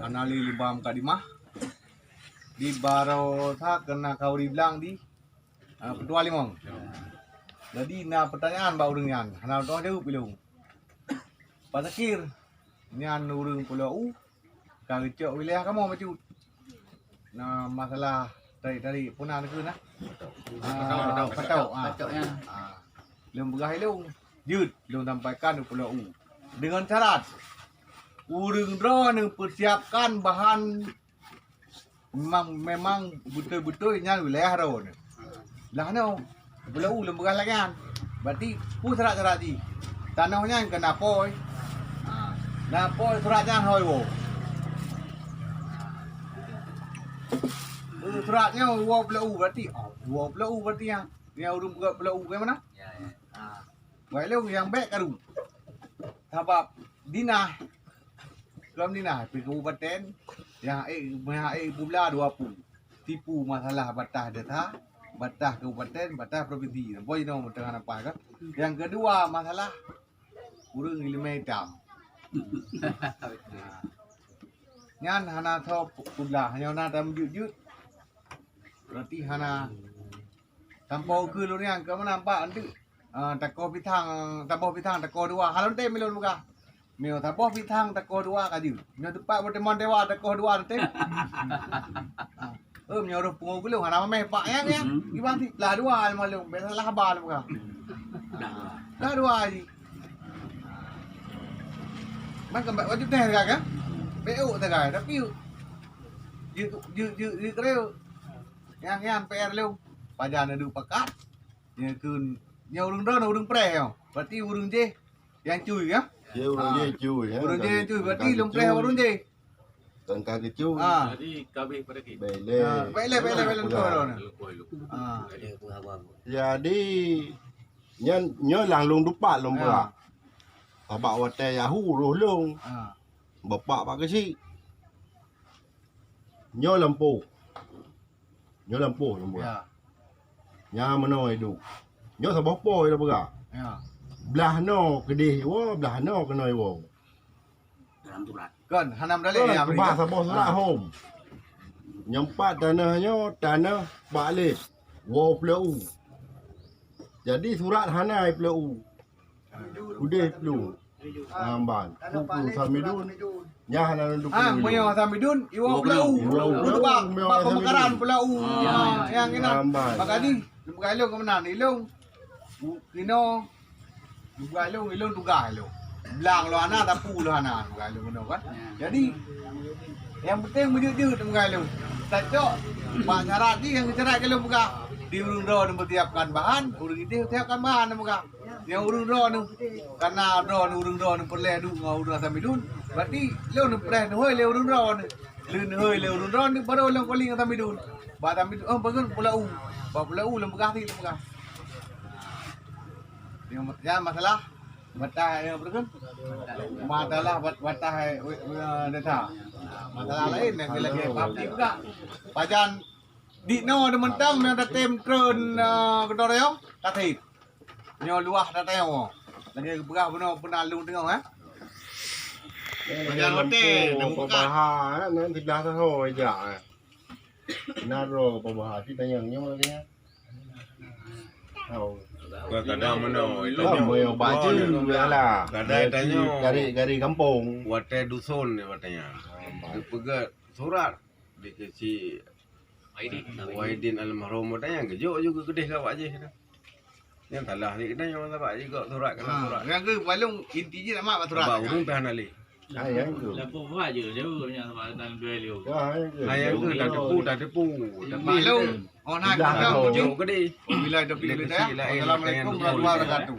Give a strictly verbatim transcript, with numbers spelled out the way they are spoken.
Hana lé lubang mukadimah. Di baroesa keunan khanduri blang di, ah, Peutua Limong. Jadi na peutanyaan bak ureuëng nyan, hana teuh jaweueb ilong. Pak Zakir, nyan ureuëng Pulo U, ka geucok wilayah kamoe bacut. Na masalah tarék-tarék peue nan keuh na? Ah, patok, patok, ah. Patok, ya. Ah. Lôn peugah ilong, jeuet lôn sampaikan u Pulo U. Deungon syarat, ureuëng droeneuh peusiapkan bahan memang, memang beutôi-beutôi nyan wilayah droeneuh. Lah nyoe, Pulo U lôn peugah lagée nyan. Berarti peue syarat-syarat jih? Tanoh nyan keunan apoi. Ha, na apoi surat nyan hôi woe. Eh, surat nyoe woe Pulo U berarti. Oh, woe Pulo U berarti nyan. Nyan ureuëng peugah Pulo U ke mana? Ya, ya. Ha. Wai lôn nyang bék karu. Sabab dinah, lom dinah pih kabupaten, nyang ék, nyang ék pula dua pu. Tipu masalah batas desa, batas kabupaten, batas provinsi. Boh inoe meuteungoh nampak kan? Nyang keudua masalah ureuëng ileumé itam. Nyan hana soe pula, hana na tam jeuet-jeuet. Berarti hana. Sampoe ukeue lôn nyan keu meunan bak anteuk, ah, takoh pisang, saboh pisang takoh dua. Hana lôn tem lôn peugah. Meunyoe saboh pisang takoh dua ka jeuet. Meunyoe teumpat beuteumon dewa takoh dua teuntèe. Ah, eh, meunyoe roh pungo gulong hana mamèh pak nyang, nyang. Mhm. Iban siplah dua lemah lôn, bèk salah haba lôn peugah. Dah dua jih. Man kan bèk wajéb teuh sagai kan? Bèk ôk sagai, tapi jeuet, jeuet, jeuet, jeuet keureuh. Nyang, nyang P R lôn. Pajan na duek pakat. Nyoe keu, nyoe ureueng droeneuh ureueng preh nyoe. Berarti ureueng jéh nyang cui, ya? Ya, ureueng jéh cui, ya. Ureueng jéh nyang cui, berarti lôn preh ureueng jéh. Tangka keucui. Ha. Jadi, kabeh pada kit. Baik lé. Ha, baik lé, baik lé, baik lé, lôn preh droeneuh. Ha. Jadi, nyan, nyoe lah lôn dupat lôn peugah. Sabab watèe yah hu roh lôn. Ha. Bapak Pak Keuchik. Nyoe lampôh. Nyoe lampôh lôn peugah. Ya. Nyan meunoe iduek. Nyoe saboh po lôn peugah. Ya. Blah noe keudeh iwoe, blah noe keunoe iwoe. Dalam surat. Kon, hana meudaleh ya, keubah saboh surat hom. Nyang pat tanoh nyoe, tanoh Pak Leh. Woe Pulo U. Jadi surat hana i Pulo U. Udeh Pulo U. Amban. Kuku Samidun. Nyan hana lôn tupeue. Ah, meunyoe Samidun, iwoe Pulo U. Iwoe Pulo U, bak pemekaran Pulo U. Ah, nyang keunan. Amban. Maka di, bukan ilong ke meunan, ilong. Kino, bukan ilong, ilong tugas ilong. Blang lo hana, tapu lo hana, bukan ilong keunoe kan. Jadi, nyang penting meujeuet-jeuet bukan ilong. Tacok, bak syarat jih nyang syarat keu ilong peugah. Di ureueng droeneuh meusiapkan bahan, ureueng ideh siapkan bahan, peugah. Nyang ureueng droeneuh, karena droeneuh ureueng droeneuh peureulèe duek ngon ureueng Samidun, berarti lôn neupreh neuhôi lé ureueng droeneuh. Lôn neuhôi lé ureueng droeneuh, baru lôn calling ngon Samidun. Bak Samidun, oh, bagus Pulo U. Bak Pulo U lôn peugah, lôn peugah. Nyang, nyang masalah batas, nyang apa tu? Masalah bat-, batas, eh, eh, desa. Masalah laén nyang lagi paham juga. Pajan di noe di mantong nyang tatem treun, eh, keudroe nyoe, tatem. Nyoe luwah tatem. Lagèe geupeugah bunoe peunaklong teungoh, eh. Pajan watèe, nang buka. Pabaha, eh, nang teudah saho jak, eh. Na droe pabaha, cit tanyong nyoe lagèe nyan. Hao. Kadang meunoe, lah, tanyong. Moyo baju, lah. Kadang tanyong. Gari, gari kampung. Watèe dusun ni watèe nyan. Geupeugah surat. Di keuchik Wahidin almarhum, watèe nyan geujok ju keu keudeh ka bak jih tu. Nyan salah sikit nyan, sabab jigok surat keunan surat. Nyang keu balong inti jih nak mat bak surat. Sabab ureueng pih hana lé. Ha, nyang keu. Lapor buat je, jauh nya sabab tan dua lé. Ha, nyang keu. Ha, nyang keu, dah teupeu, dah teupeu. Tapi balong, oh, nah, dah dah tahu. Jok keudeh. Bila dah pilih dah. Assalamualaikum warahmatullahi wabarakatuh.